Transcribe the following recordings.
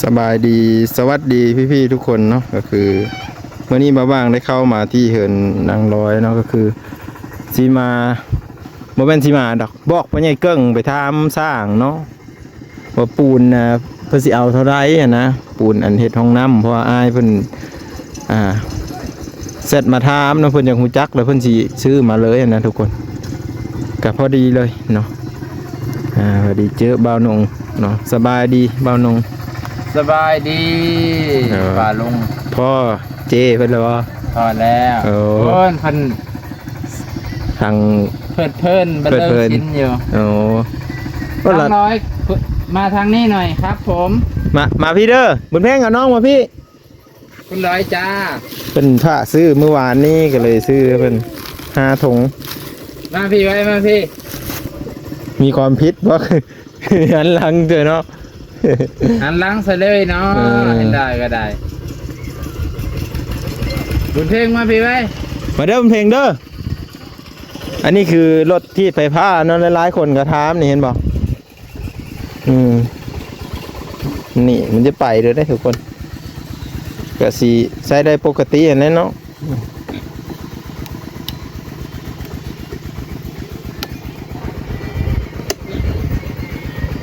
ສະບາຍດີ ສະຫວັດດີພີ່ໆທຸກຄົນເນາະ. ກໍຄືມື້ນີ້ບ່າວບາງໄດ້ເຂົ້າມາທີ່ເຮືອນນາງລອຍເນາະ ກໍຄືຊິມາ ບໍ່ແມ່ນຊິມາດອກ ບອກພໍ່ໃຫຍ່ເກິ່ງໄປຖາມຊ່າງເນາະ ວ່າປູນນະ ເພິ່ນຊິເອົາເທົ່າໃດຫັ້ນນະ ປູນອັນເຮັດຫ້ອງນ້ຳ ເພາະວ່າອ້າຍເພິ່ນ ອ່າ ແຊັດມາຖາມເນາະ ເພິ່ນຢາກຮູ້ຈັກ ແລ້ວເພິ່ນຊິຊື້ມາເລີຍຫັ້ນນະທຸກຄົນ. ກໍພໍດີເລີຍເນາະ ອ່າ ພໍດີເຈີບ່າວນົງເນາະ. ສະບາຍດີບ່າວນົງ. ສະບາຍດີ ເອີ ປ້າລຸງ. ພໍ້ເຈ້ເພິ່ນແລ້ວບໍ່? ພໍ້ແລ້ວ. ໂອ້ ເພິ່ນ ເພິ່ນ ທາງເພີດເພີນບັນເທີງສິນຢູ່. ໂອ້ ນາງລອຍ ມາທາງນີ້ໜ່ອຍຄັບຜົມ. ມາ ມາພີ້ເດີ ບຸນເພັງ ເອົານ້ອງມາພີ້. ຄຸນລອຍຈ້າ ເພິ່ນພາຊື້ມື້ວານນີ້ ກໍເລີຍຊື້ໃຫ້ເພິ່ນຫ້າຖົງ. ມາພີ້ໄວ້ ມາພີ້. ມີຄວາມຜິດບໍ່? ຫັນຫຼັງເດີເນາະ ຫັນຫຼັງໃສ່ເລີຍເນາະ. ເອີ ເຫັນໄດ້ກໍໄດ້. ບຸນເພັງ ມາພີ້ໄວ້ ມາເດີບຸນເພັງເດີ. ອັນນີ້ຄືລົດຖີບໄຟຟ້າເນາະ ຫຼາຍໆຄົນກໍຖາມນີ້ ເຫັນບໍ່? ອືມ ນີ້ມັນຈະໄປເລີຍເດ້ທຸກຄົນ ກະຊິໃຊ້ໄດ້ປົກກະຕິຫັ້ນແຫຼະເນາະ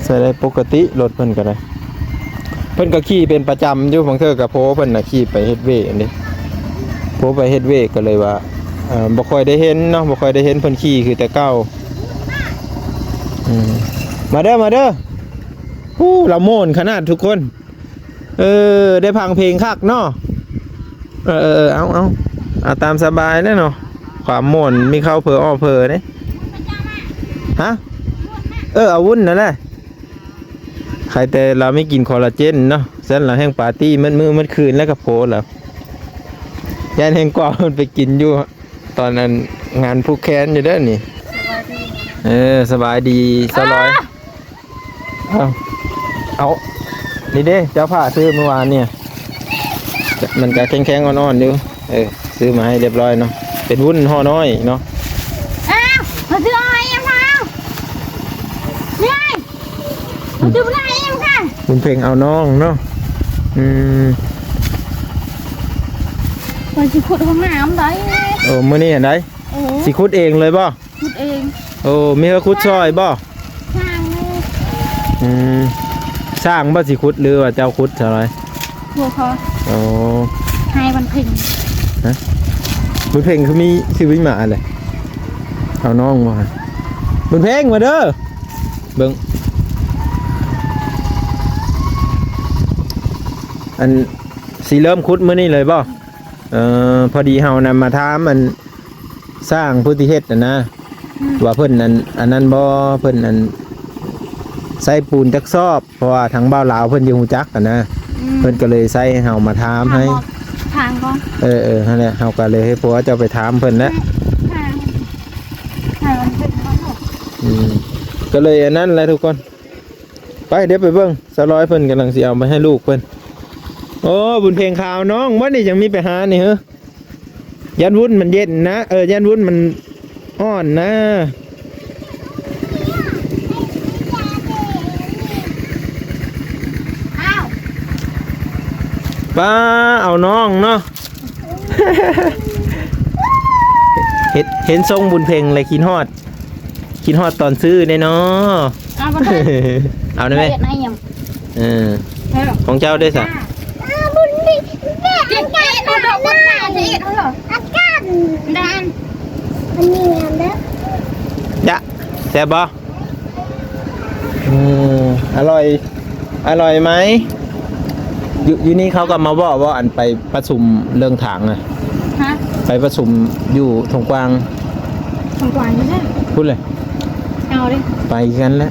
ໃຊ້ໄດ້ປົກກະຕິລົດເພິ່ນກໍໄດ້. ເພິ່ນກໍຂີ່ເປັນປະຈຳຢູ່ ບາງເທື່ອກໍໂພເພິ່ນນະຂີ່ໄປເຮັດວຽກຫັ້ນເດ້ ໂພໄປເຮັດວຽກ ກໍເລີຍວ່າ ເອີ ບໍ່ຄ່ອຍໄດ້ເຫັນເນາະ ບໍ່ຄ່ອຍໄດ້ເຫັນເພິ່ນຂີ່ຄືແຕ່ເກົ່າ. ອືມ ມາເດີ ມາເດີ. ໂອ້ ລາວມ່ວນຂະໜາດທຸກຄົນ. ເອີ ໄດ້ຟັງເພງຄັກເນາະ. ເອີ ເອີ ເອີ ເອົາ ເອົາ ເອົາຕາມສະບາຍແຫຼະເນາະ ຄວາມມ່ວນມີເຂົ້າເຜີອອອກເຜີເດ້. ຮະ? ເອີ ເອົາວຸ້ນນັ້ນແຫຼະ. ໃຄແຕ່ລາວມີກິນຄໍລາເຈນເນາະ ຊັ້ນລາວແຮ່ງປາຕີ້ໝົດມື້ໝົດຄືນແລ້ວກໍໂພລາວ. ຢ້ານແຮ່ງກວ່າມັນໄປກິນຢູ່ຕອນນັ້ນງານຜູກແຂນຢູ່ເດີນີ້. ເອີ ສະບາຍດີສາວລອຍ. ເອົາ ເອົາ ນີ້ເດ້ ເຈົ້າພາຊື້ມື້ວານນີ້ ມັນກະແຂງໆອ່ອນໆຢູ່. ເອີ ຊື້ມາໃຫ້ຮຽບຮ້ອຍເນາະ ເປັນວຸ້ນຫໍ່ນ້ອຍເນາະ. ອ້າວ ມາຊື້ເອົາໃຫ້ຍັງພາ ນີ້ ມາຊື້ບໍ່ໄດ້ຍັງພາ. ບຸນເພັງເອົານ້ອງເນາະ. ອືມ ວ່າຊິຂຸດຫ້ອງນ້ຳໄດ໋. ໂອ້ ມື້ນີ້ຫັ້ນໃດ໋. ເອີ ຊິຂຸດເອງເລີຍບໍ່? ຂຸດເອງ. ໂອ້ ມີເຮົາຂຸດຊ່ອຍບໍ່? ຊ່າງເລີຍ. ອືມ ຊ່າງບໍ່ຊິຂຸດ ຫຼືວ່າເຈົ້າຂຸດຊະຫຼາຍ? ບໍ່ພໍ. ໂອ້ ໃຫ້ບຸນເພັງ. ຮະ? ບຸນເພັງຄືມີ ຄືມີໝາແຫຼະ. ເອົານ້ອງບໍ່? ບຸນເພັງ ມາເດີ ເບິ່ງ ອັນ ຊິເລີ່ມຂຸດມື້ນີ້ເລີຍບໍ່? ເອີ ພໍດີເຮົານຳມາຖາມອັນ ຊ່າງຜູ້ທີ່ເຮັດຫັ້ນນະ ອືມ ວ່າເພິ່ນອັນ ອັນນັ້ນບໍ່ ເພິ່ນອັນ ໃຊ້ປູນຈັກຊອບ ເພາະວ່າທາງບ່າວລາວເພິ່ນຊິຮູ້ຈັກຫັ້ນນະ. ອືມ ເພິ່ນກໍເລີຍໃຊ້ໃຫ້ເຮົາມາຖາມໃຫ້ ຖາມວ່າ ຖາມກ່ອນ. ເອີໆ ຫັ້ນແຫຼະ ເຮົາກໍເລີຍໃຫ້ຜົວເຈົ້າໄປຖາມເພິ່ນແຫຼະ. ຖາມ ຖາມເພິ່ນກ່ອນເນາະ. ອືມ ກໍເລີຍອັນນັ້ນແຫຼະທຸກຄົນ. ໄປ ດຽວໄປເບິ່ງ ສາວລອຍເພິ່ນກຳລັງຊິເອົາໄປໃຫ້ລູກເພິ່ນ. ໂອ້ ບຸນເພັງ ຂາວນ້ອງບໍ່ນີ້ ຍັງມີໄປຫານີ້ເຮີ. ຢ້ານວຸ້ນມັນເຢັນນະ ເອີ ຢ້ານວຸ້ນມັນອ່ອນນະ. ປ້າ ເອົານ້ອງເນາະ. ເຫັນ ເຫັນຊົງບຸນເພັງແລ້ວຄິດຮອດ ຄິດຮອດຕອນຊື້ເດ້ເນາະ. ເອົາບໍ່ໄດ້ ເອົາໄດ້ໄໝ? ເຮັດໃນຫຍັງ? ເອີ ເອີ ຂອງເຈົ້າເດ້ຊະ? ອ່າ ບຸນເພັງ ເຮັດເອົາດອກ ເຮັດເອົາດອກ ອາກາດ ດານ ອັນນີ້ແມ່ນເດີ. ຈະ ແຊບບໍ່? ອືມ ອະລ່ອຍ ອະລ່ອຍໄໝ? ຢູ່ ຢູ່ນີ້ເຂົາກໍມາເວົ້າບໍ່ ອັນໄປປະຊຸມເລື່ອງທາງນະ? ຮະ? ໄປປະຊຸມຢູ່ທົ່ງກວາງ. ທົ່ງກວາງຢູ່ໃສ? ພຸ້ນເລີຍ. ເອົາເດ້ ໄປຄືກັນແຫຼະ.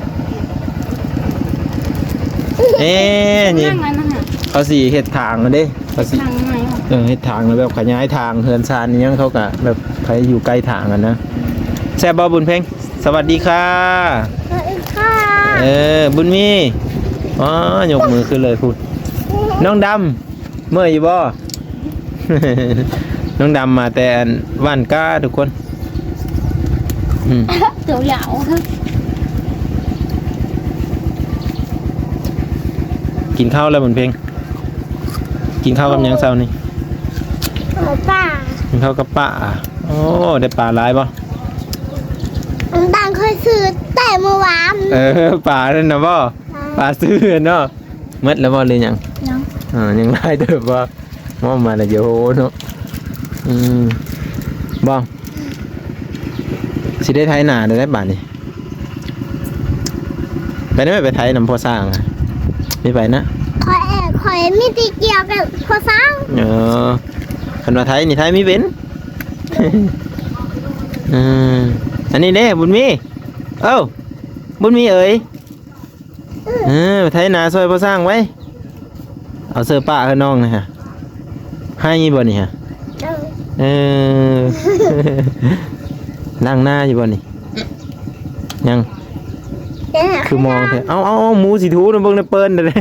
ເອີ ນີ້ ເຂົາຊິເຮັດທາງເດ້ ເຂົາຊິ ເຮັດທາງໃໝ່ຫວາ? ເອີ ເຮັດທາງແບບຂະຫຍາຍທາງ ເຮືອນຊານອີ່ຫຍັງ ເຂົາກະແບບໃຜຢູ່ໃກ້ທາງຫັ້ນນະ. ແຊບບໍ່ບຸນເພັງ? ສະຫວັດດີຄ່ະ. ສະຫວັດດີຄ່ະ. ເອີ ບຸນມີ. ອໍ ຍົກມືຂຶ້ນເລີຍພຸ້ນ. ນ້ອງດຳ ເມື່ອຍຢູ່ບໍ່? ນ້ອງດຳມາແຕ່ອັນບ້ານກ້າທຸກຄົນ. ອືມ ໂຕຍາວ. ເກ ກິນເຂົ້າແລ້ວບຸນເພັງ? ກິນເຂົ້າກັບຫຍັງເຊົ້ານີ້? ເຂົ້າປາ. ກິນເຂົ້າກັບປາ. ໂອ້ ໄດ້ປາຫຼາຍບໍ່? ບາງຂ້ອຍຊື້ແຕ່ມື້ວານ. ເອີ ປານັ້ນນະບໍ່? ປາ ປາຊື້ເນາະ. ໝົດແລ້ວບໍ່ ຫຼືຍັງ? ຍັງ. ເອີ ຍັງຫຼາຍເຕີບບໍ່? ມອງມາແລ້ວ ໂອ້ໂຫ ເນາະ. ອືມ ບໍ່ ຊິໄດ້ໄຖນາແລ້ວບາດນີ້. ໄປໄດ້ໄປໄຖນຳພໍ່ຊ້າງ ໄປໄປນະ. ຂ້ອຍ ຂ້ອຍມີແຕ່ກ່ຽວກັບພໍ່ຊ້າງ. ເອີ ຄັນວ່າໄຖນີ້ ໄຖມີເປັນ. ເອີ ອັນນີ້ເດ້ ບຸນມີ. ເອົ້າ ບຸນມີເອີຍ. ເອີ ໄຖນາຊ່ອຍພໍ່ຊ້າງໄວ້. ເອົາເສື້ອປ້າໃຫ້ນ້ອງນະຮະ. ໄຮ່ບໍ່ນີ້ຮະ? ເອີ ລ້າງໜ້າຢູ່ບໍ່ນີ້? ຍັງ. ຄືມອງແທ້. ເອົາ ເອົາ ເອົາ ໝູຊິຖູນະ ເບິ່ງໃນເປີ້ນເດ້.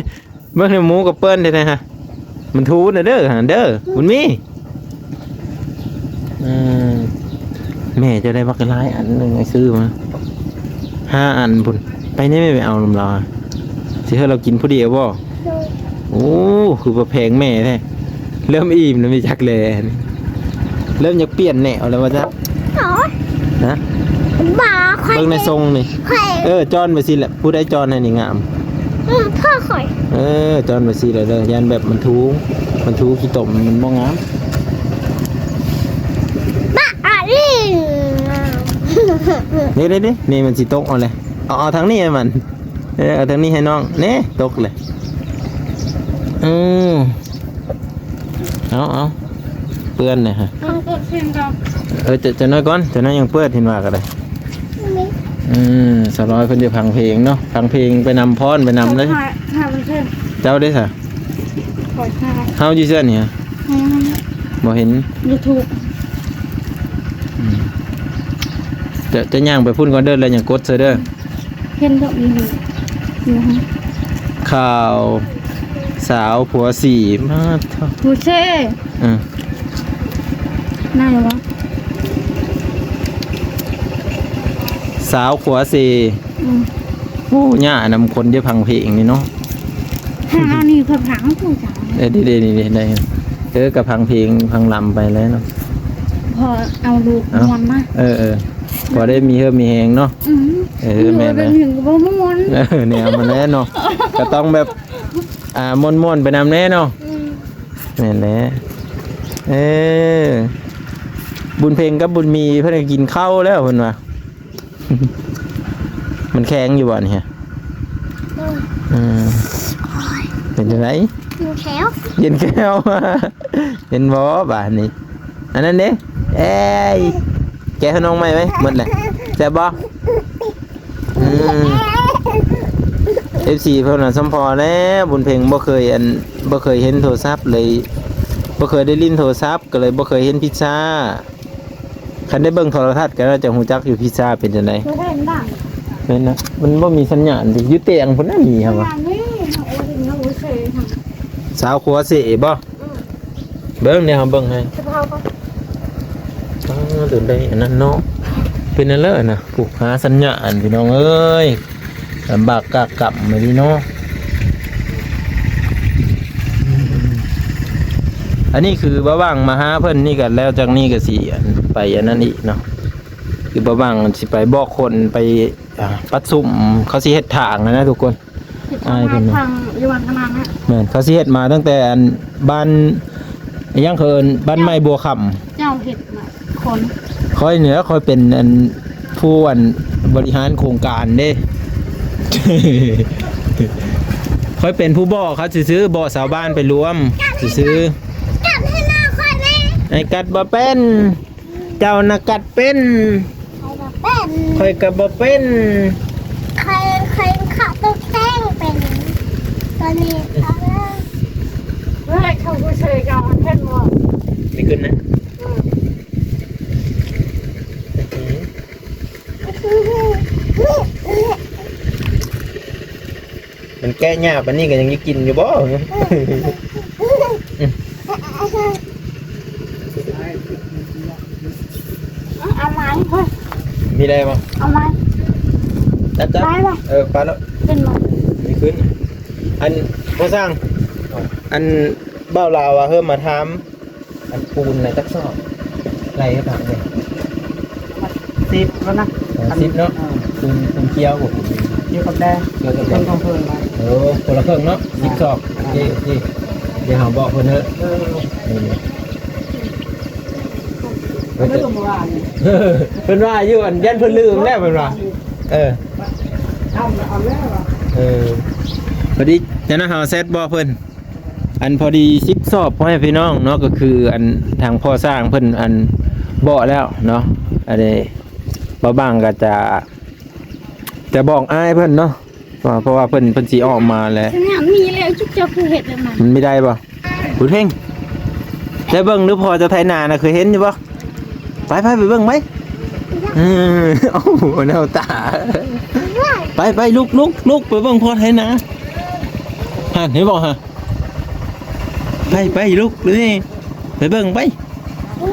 ເບິ່ງໃນໝູກັບເປີ້ນແທ້ໆ ຮະ. ມັນຖູນະເດີ ເດີ ບຸນມີ. ເອີ ແມ່ເຈົ້າໄດ້ບັກຫຼາຍອັນໜຶ່ງ ໄອ້ຊື້ມາຫ້າອັນພຸ້ນ. ໄປນີ້ແມ່ໄປເອົານຳລາວ ຊິໃຫ້ລາວກິນຜູ້ດຽວບໍ່? ໂດຍ. ໂອ້ ຄືວ່າແພງແມ່ແທ້. ເລີ່ມອີ່ມແລ້ວ ມີຈັກແລ ເລີ່ມຢາກປ່ຽນແນວແລ້ວວ່າຊັ້ນ. ອໍ ຮະ? ບໍ່ ຂ້ອຍ ເບິ່ງໃນຊົງນີ້ ຂ້ອຍ ເອີ ຈ້ອນໄປຊີ້ແຫຼະ. ຜູ້ໃດຈ້ອນໃຫ້ນີ້ງາມ? ອືມ ພໍ່ຂ້ອຍ. ເອີ ຈ້ອນໄປຊີ້ແຫຼະເດີ ຢ້ານແບບມັນຖູ ມັນຖູຂີ້ຕົມ ມັນບໍ່ງາມ. ບ້າອີ່ຫຼີ. ນີ້ ນີ້ ນີ້ ນີ້ມັນຊິຕົກເອົາແຫຼະ. ເອົາ ເອົາທາງນີ້ໃຫ້ມັນ. ເອີ ເອົາທາງນີ້ໃຫ້ນ້ອງ. ນີ້ຕົກແຫຼະ. ອືມ ເອົາ ເອົາ ເປື້ອນນະຮະ. ເອີ ຈະ ຈະໜ້ອຍກ່ອນ ຈະໜ້ອຍຍັງເປື້ອນ ເຫັນວ່າກໍໄດ້. ອືມ ສາວນ້ອຍເພິ່ນຈະຟັງເພງເນາະ ຟັງເພງໄປນຳ ຟ້ອນໄປນຳເລີຍ. ເຈົ້າເດ້ສະ? ເຮົາຢູ່ເຊິ່ນນີ້ ບໍ່ເຫັນຢູທູບ. ອືມ ຈະ ຈະຍ່າງໄປພຸ້ນກ່ອນເດີ ແລ້ວຍັງກົດໃສ່ເດີ. ເຫັນດອກນີ້ຢູ່ ຂ້າວສາວຜົວສີ່ ມາເຖາະ ໂອເຄ. ເອີ ໄດ້ແລ້ວບໍ່? ສາວຂົວເຊ. ອືມ ໂອ້ ຍ່ານຳຄົນຈະຟັງເພງນີ້ເນາະ. ທາງເຮົານີ້ເພິ່ນຟັງຜູ້ສາວ. ເອີ ດີໆ ນີ້ໄດ້. ເອີ ກໍຟັງເພງຟັງລຳໄປແລ້ວເນາະ ພໍເອົາລູກມ່ວນມາ. ເອີໆ ພໍໄດ້ມີເຮີ່ມມີແຮງເນາະ. ອືມ ເອີ ແມ່ນແຫຼະ ແນວມັນແຫຼະເນາະ ກໍຕ້ອງແບບ ອ່າ ມ່ວນໆ ໄປນຳແດ່ເນາະ. ອືມ ແມ່ນແຫຼະ. ເອີ ບຸນເພັງກັບບຸນມີເພິ່ນກໍກິນເຂົ້າແລ້ວເພິ່ນວ່າ. ມັນແຂງຢູ່ບໍ່ນີ້ຮະ? ອືມ ອືມ ເປັນຈັ່ງໃດ? ເຢັນແຂ້ວ ເຢັນແຂ້ວ ເຫັນບໍ່ບາດນີ້? ອັນນັ້ນເດ້ ເອີຍ ແກະໃຫ້ນ້ອງໃໝ່ໄວ້ ໝົດແຫຼະ. ແຊບບໍ່? ອືມ ເອັຟຊີ ເພິ່ນວ່າ ສົມພໍແລ້ວ ບຸນເພັງບໍ່ເຄີຍ ອັນ ບໍ່ເຄີຍເຫັນໂທລະສັບເລີຍ ບໍ່ເຄີຍໄດ້ຫຼິ້ນໂທລະສັບ ກໍເລີຍບໍ່ເຄີຍເຫັນພິຊຊາ. ຄັນໄດ້ເບິ່ງໂທລະທັດກໍໜ້າຈະຮູ້ຈັກຢູ່ ພິຊຊາເປັນຈັ່ງໃດ. ບໍ່ເຫັນນະ ແມ່ນນະ ມັນບໍ່ມີສັນຍານ ຢູ່ຕຽງພຸ້ນນະ ມີຫຍັງວະ? ສັນຍານນີ້ ສາວຂົວເຊບໍ່? ອືມ ເບິ່ງເດ້ ເຮົາເບິ່ງໃຫ້. ສະເພາະ ອ່າ ໂດນໄດ້ອັນນັ້ນເນາະ ເປັນອັນເລີນະ ຜູ້ຫາສັນຍານ ພີ່ນ້ອງເອີຍ. ລຳບາກກາກກຳມາດີເນາະ. ອັນນີ້ຄືບ່າວຫວ່າງມາຫາເພິ່ນນີ້ກໍແລ້ວ ຈາກນີ້ກໍຊິ ອັນ ໄປອັນນັ້ນອີກເນາະ ຄືບ່າວຫວ່າງຊິໄປບອກຄົນໄປ ອ່າ ປະຊຸມ ເຂົາຊິເຮັດທາງນະທຸກຄົນ. ເຮັດທາງ ອ້າຍເພິ່ນ ທາງຢູ່ບ້ານຂະໜາດນະ. ແມ່ນ ເຂົາຊິເຮັດມາຕັ້ງແຕ່ ອັນ ບ້ານ ອີຫຍັງເຂົາເອີ້ນ ບ້ານໃໝ່ບົວຄຳ. ເຈົ້າເຮັດມາ ຄົນ ຂ້ອຍນີ້ແຫຼະ ຂ້ອຍເປັນ ອັນ ຜູ້ ອັນ ບໍລິຫານໂຄງການເດ້. ຂ້ອຍເປັນຜູ້ບອກເຂົາຊື່ໆ ບອກຊາວບ້ານໄປລວມຊື່ໆ. ກັດໃຫ້ນ້ອງຂ້ອຍແດ່. ອ້າຍກັດບໍ່ເປັນ. ເຈົ້ານະກັດເປັນ. ຂ້ອຍກໍເປັນ. ຂ້ອຍກໍບໍ່ເປັນ. ຂ້ອຍ ຂ້ອຍເຂົ້າຕົກແຕ່ງເປັນ. ຕອນນີ້ເອົາແລ້ວ. ເຮີ້ຍ ເຂົາຜູ້ເຊີຍກໍເອົາເພິ່ນບໍ່ ໄດ້ຂຶ້ນນະ. ອືມ ມັນແກະຫຍ້າປານນີ້ກໍຍັງຈະກິນຢູ່ບໍ່? ເອົາໄມ້ເຮີ້ຍ ມີໄດ້ບໍ່? ເອົາໄມ້ ຈັບ ຈັບ ໄດ້ບໍ່? ເອີ ປາໂລດ ຂຶ້ນບໍ່? ມີຂຶ້ນ. ອັນ ພໍ່ຊ່າງ ອັນບ່າວລາວວ່າເຮີ້ມາຖາມ ອັນປູນນະຈັກສອບ ໄລ່ໃຫ້ຟັງເດ້. ສິບແລ້ວນະ ເອີ ອັນ ສິບເນາະ. ເອີ ປູນ ປູນກ່ຽວບໍ່? ກ່ຽວກັບແດ ກ່ຽວກັບແດ ເພິ່ນຂອງເພິ່ນນະ. ໂອ້ ຄົນລະເຄິ່ງເນາະ ສິບສອບ. ໂອເຄ ໂອເຄ ດຽວເຮົາບອກເພິ່ນເດີ. ເອີ ເອີ ເພິ່ນວ່າຢູ່ ອັນ ຢ້ານເພິ່ນລືມແລ້ວເພິ່ນວ່າ. ເອີ ເອົາແລ້ວ ເອີ ພໍດີຈະນະ ເຮົາແຊັດບອກເພິ່ນ ອັນພໍດີສິບສອບ ພໍ່ແມ່ພີ່ນ້ອງເນາະ ກໍຄືອັນທາງພໍ່ຊ່າງເພິ່ນອັນເບາະແລ້ວເນາະ. ອັນນີ້ບ່າວບາງກໍຈະ ຈະບອກອ້າຍເພິ່ນເນາະ ວ່າ ເພາະວ່າເພິ່ນ ເພິ່ນຊິອອກມາແລ້ວ. ສະໜາມມີແລ້ວ ຈຸກເຈົ້າຄືເຮັດແບບນັ້ນ ມັນມີໄດ້ບໍ່? ບຸນເພັງ ໄປເບິ່ງດູພໍ່ເຈົ້າໄຖນານະ ເຄີຍເຫັນຢູ່ບໍ່? ໄປ ໄປ ໄປເບິ່ງໄປ. ເອີ ເອົາ ແນວຕາ ໄປ ໄປ ລຸກ ລຸກ ລຸກ ໄປເບິ່ງພໍ່ໄຖນາ. ຫັ້ນ ເຫັນບໍ່ຫະ? ໄປ ໄປ ລຸກເລີຍ ໄປເບິ່ງໄປ. ອື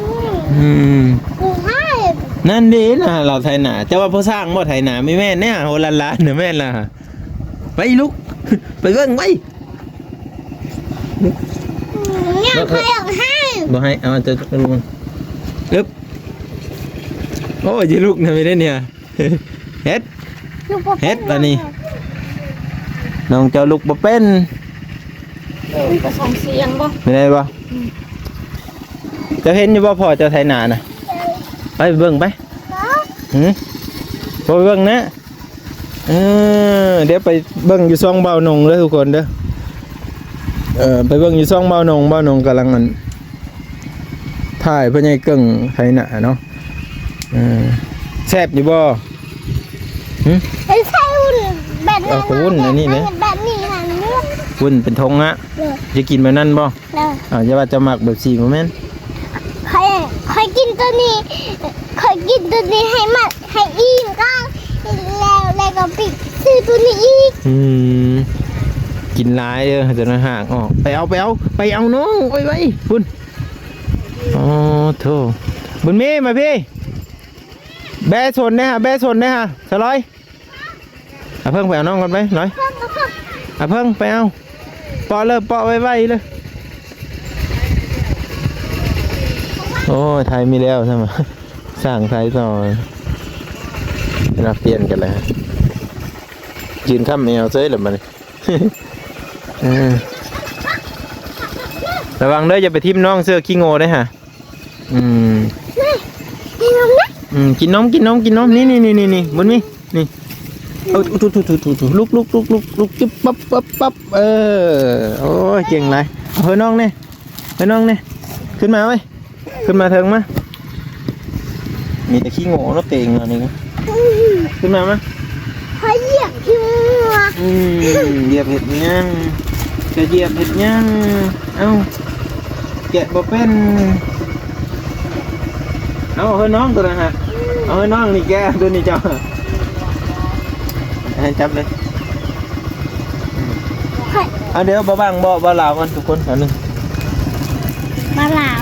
ມ ອືມ ນັ້ນເດ້ນະ ລາວໄຖນາ. ເຈົ້າວ່າພໍ່ຊ່າງບໍ່ໄຖນາ? ບໍ່ແມ່ນເດ້ ໂຫ ຫຼານໆນະ ແມ່ນລະ. ໄປ ລຸກ ໄປເບິ່ງໄປ. ອືມ ຍັງ ເອີ ເອີ ຂ້ອຍຢາກໃຫ້ ບໍ່ໃຫ້ ເອົາ ເຈົ້າ ເຈົ້າ ເອີບ ໂອ້ຍ ຢ່າລຸກນະ ໄປເດ້ເນຍ. ເຮັດ ເຮັດບາດນີ້ ນ້ອງເຈົ້າລຸກບໍ່ເປັນ. ເອີ ກະສອງສຽງບໍ່ ໄດ້ບໍ່? ອືມ ເຈົ້າເຫັນຢູ່ບໍ່ພໍ່ເຈົ້າໄຖນານະ? ໄປເບິ່ງໄປ. ຫື ບໍ່ໄປເບິ່ງນະ. ເອີ ດຽວໄປເບິ່ງຢູ່ຊ່ອງບ່າວນົງເດີທຸກຄົນເດີ. ເອີ ໄປເບິ່ງຢູ່ຊ່ອງບ່າວນົງ ບ່າວນົງກຳລັງ ອັນ ຖ່າຍພໍ່ໃຫຍ່ເກິ່ງໄຖນາເນາະ. ເອີ ແຊບຢູ່ບໍ່? ຫື ໄປໃສ່ວຸ້ນແບບນັ້ນ ເອີ ວຸ້ນອັນນີ້ນະ ແບບນີ້ຫັ້ນ ວຸ້ນເປັນຖົງນະ. ເອີ ຈະກິນແບບນັ້ນບໍ່? ເອີ ອ່າ ຢ່າວ່າເຈົ້າມັກແບບຊີ້ບໍ່ແມ່ນ. ຂ້ອຍ ຂ້ອຍກິນໂຕນີ້ ຂ້ອຍກິນໂຕນີ້ໃຫ້ມັນ ໃຫ້ອີ່ມກ່ອນ ແລ້ວ ແລ້ວກໍໄປຊື້ໂຕນີ້ອີກ. ອືມ ກິນຫຼາຍເດີ ຈະໜ້ອຍຫາກອອກ. ໄປເອົາ ໄປເອົາ ໄປເອົານ້ອງ ໄວໆ ພຸ້ນ. ອໍ ໂທ້ ບຸນມີ ມາພີ້ ແບສົນເດ້ຫະ ແບສົນເດ້ຫະ ສະລອຍ. ອາເພິ່ງໄປເອົານ້ອງກ່ອນໄປ ລອຍ. ອາເພິ່ງໄປເອົາ ເປາະເລີຍ ເປາະໄວໆເລີຍ. ໂອ້ຍ ໄຖມີແລ້ວຊັ້ນ ຊ່າງໄຖຕໍ່ ລະປ່ຽນກັນແລ້ວ ຢືນຄ້ຳແອວເສີຍລະບາດນີ້. ເອີ ລະວັງເດີ ຢ່າໄປຖິ້ມນ້ອງເສື້ອຂີ້ໂງ່ເດ້ຫະ. ອືມ ກິນນົມ ກິນນົມ ກິນນົມ ນີ້ໆໆໆ ບຸນມີ ນີ້ ເອົາ ທຸໆໆໆ ລຸກໆໆໆ ຈຸບ ປັບ ປັບ ປັບ. ເອີ ໂອ້ຍ ເກັ່ງຫຼາຍ. ເອົາ ເຮີນ້ອງແດ່ ເຮີນ້ອງແດ່ ຂຶ້ນມາເວີຍ ຂຶ້ນມາເທິງມາ. ມີແຕ່ຂີ້ໂງ່ເນາະ ເຕັງອັນນີ້. ຂຶ້ນມາ ມາ. ຂ້ອຍຢຽບຂີ້ງົວ. ອືມ ຢຽບເຮັດຫຍັງ? ຈະຢຽບເຮັດຫຍັງ? ເອົ້າ ແກະບໍ່ເປັນ. ເອົາ ເຮີນ້ອງໂຕນັ້ນຫະ ເອົາ ເຮີນ້ອງນີ້ແກະ ໂຕນີ້ເຈົ້າ ໃຫ້ຈັບເລີຍ. ເອົາ ດຽວບ່າວບັງບອກບ່າວລາວກ່ອນທຸກຄົນ ອັນໜຶ່ງ ບ່າວລາວ.